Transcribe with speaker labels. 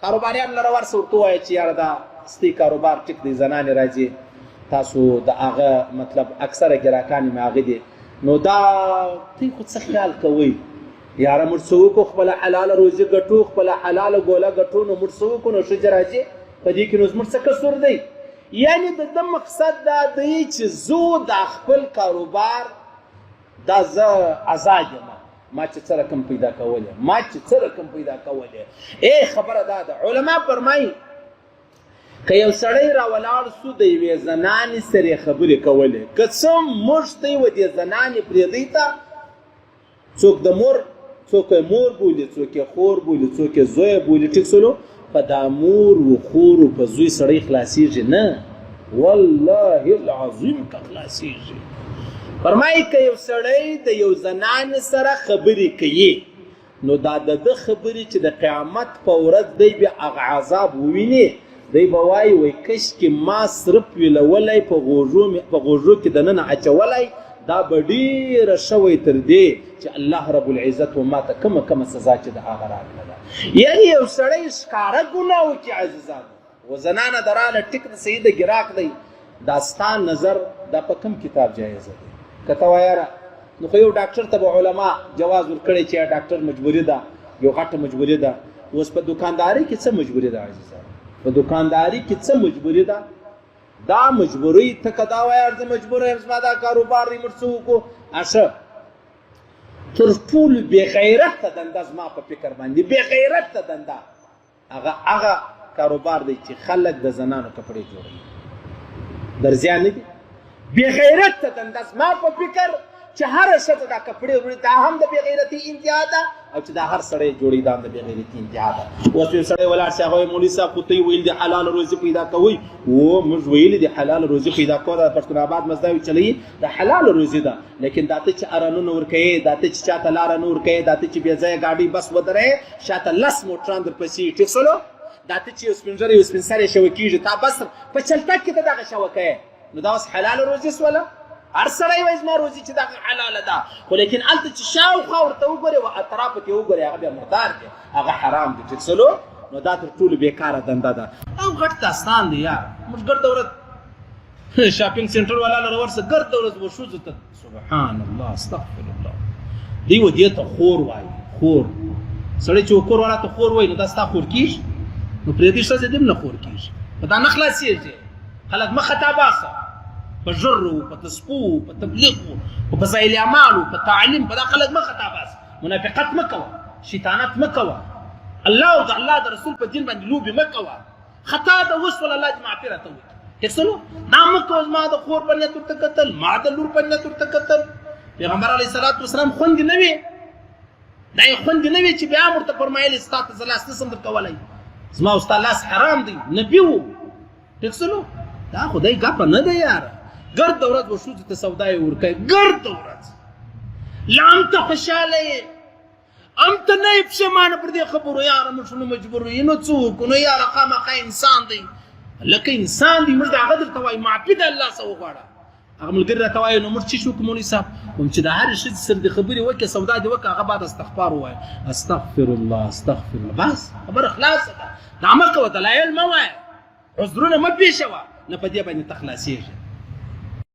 Speaker 1: کاروباریان لره ورسه ورته ووایه چې یاره دا ستی کاروبار ټیک دی، زنانې راځي، تاسو د هغه مطلب اکثره ګراکانې مې هغه دي، نو دا تی خو څه خیال کوئ یاره، موږ څه وکړو، خپله حلاله روزي ګټو، خپله حلاله ګوله ګټو، نو موږ څه وکړو، نو ښځې راځي په دې کې نو زموږ څه قصور دی؟ یعنی د ده مقصد دا دی چې زه دا خپل کاروبار دا زه ازاد یم، ما چې څه رقم پیدا کولې، ما چې څه رقم پیدا کولې. ای خبره دا ده، علما فرمایي که یو سړی را ولاړ سو د یوې زنانې سره خبرې کولې، که څه موږ ته و دې زنانې پرېږدی ته څوک د مور، څوک یې مور بولي، څوک یې خور بولي، څوک یې زوی بولي، ټیک سولو، په دا مور و خور و په زوی سړی خلاصیږي نه، والله العظیم که خلاصیږي. فرمایي که یو سړی د یو زنانې سره خبرې کوي، نو دا د ده خبرې چې د قیامت په ورځ دی بیا هغه عذاب وویني، دی به وایي وای کشکې ما سرپ ویلولی، په غوږو مې په غوږو کې دننه اچولی، دا به ډېره ښه وی تر دې چې الله رب العزت و ماته کومه کومه سزا چې د هغه راکړه. یعنی یو سړی ښکاره ګناه وکړي عزیزانو، و زنانه دراله ټیک د صحیح د ګراک دی، دا ستا نظر دا په کوم کتاب جایز دی؟ که ته وایې نو خو یو ډاکټر ته به علما جواز ورکړي چې ډاکټر مجبوري ده، یو غټه مجبوري ده. اوس په دکانداري کې څه مجبوري ده عزیزانو؟ په دکانداري کې څه مجبوري ده؟ دا مجبوري ته که دا وایې زه مجبور یم، زما دا کاروبار دی، موږ څه وکړو؟ اشه تر ټولو بې غیرته دنده زما په فکر باندې بې غیرته دنده هغه هغه کاروبار دی چې خلک د زنانو کپړې جوړوي، درزیان نه دي. بې غیرته دنده زما په فکر چې هره ښځه دا کپړې وروړي، دا هم د بې غیرتۍ انتها ده، او چې دا هر سړی جوړوي دا هم د بې غیرتۍ انتها ده. اوس یو سړی ولاړ شي، هغه وایي مولوي صاحب خو ته ویل دي حلال روزي پیدا کوئ. و موږ ویلي دي حلال روزي پیدا کوه، دا پښتون آباد مزداوي چلوي، دا حلال روزي ده، لیکن دا ته چې ارانونه ورکوې، دا ته چې چاته لاره نه ورکوې، دا ته چې بې ځایه ګاډۍ بس ودروې، شاته لس موټران درپسې، ټیک سولو، دا ته چې یو سپین ږیری یو سپین سری شوه کېږي، تا بس په چلتک کې ته دغه شوه کوې، نو دا اوس حلال روزي سوله؟ هر سړی وایي زما روزي چې دغه حلاله ده، خو لیکن هلته چې شاوخوا ورته وګورې و اطرافو ته وګورې، هغه بیا مردار دی، هغه حرام دی، ټیک سولو. نو دا تر ټولو بېکاره دنده ده او غټ داستان دی یار. موږ ګرده ورځ شاپینګ سنټر والا لره ورسه، ګرده ورځ و ښځو ته، سبحان الله، استغفر الله، دی و دې ته خور وایي. خور سړی چې کور والا ته خور وایي، نو دا ستا خور کېږي؟ نو پرې دې ښځې دې هم نه خور کېږي، په دا نه خلاصېږي. خلک مه خطا باسه په ژرو، په تسپو، په تبلیغو، په فضایل اعمالو، په تعلیم، په دا خلک مه خطا باسه. منافقت مه کوه، شیطانت مه کوه، الله او د الله د رسول په دین باندې لوبې مه کوه. خطا د وسول، الله دې معافي راته وکړي. ټیک سولو، دا مه کوه. زما د خور په نیت ورته کتل، ما د لور په نیت ورته کتل، پیغمبر علیه الصلاة والسلام خوندې نه وي، دا یې خوندې نه وي چې بیا هم ورته فرمایلې ستا ته زه لاس نه سم درکولی، زما او ستا لاس حرام دی، نبي وو. ټیک سولو، دا خدای ګپه نه ده یاره. ګرده ورځ به ښځو ته سودا یې ورکوي، ګرده ورځ لام ته خوشحاله یې، هم ته نه یې پښېمانه پر دې خبرو. یاره موږ نو مجبور یو، نو څه وکړو؟ نو یاره خامخا انسان دی، لکه انسان دی، موږ د هغه درته وایو معافي د الله څخه وغواړه. هغه ملګري راته وایي نو موږ څه شو کوم مولوي صاحب؟ کوم چې د هرې ښځې سره دې خبرې وکړې، سودا دې وکړه، هغه بعد استغفار ووایه، استغفر الله، استغفر الله، بس خبره خلاصه ده. دا مه کوه، دلایل مه وایه، عذرونه مه پېښوه، نه په دې باندې ته خلاصېږې.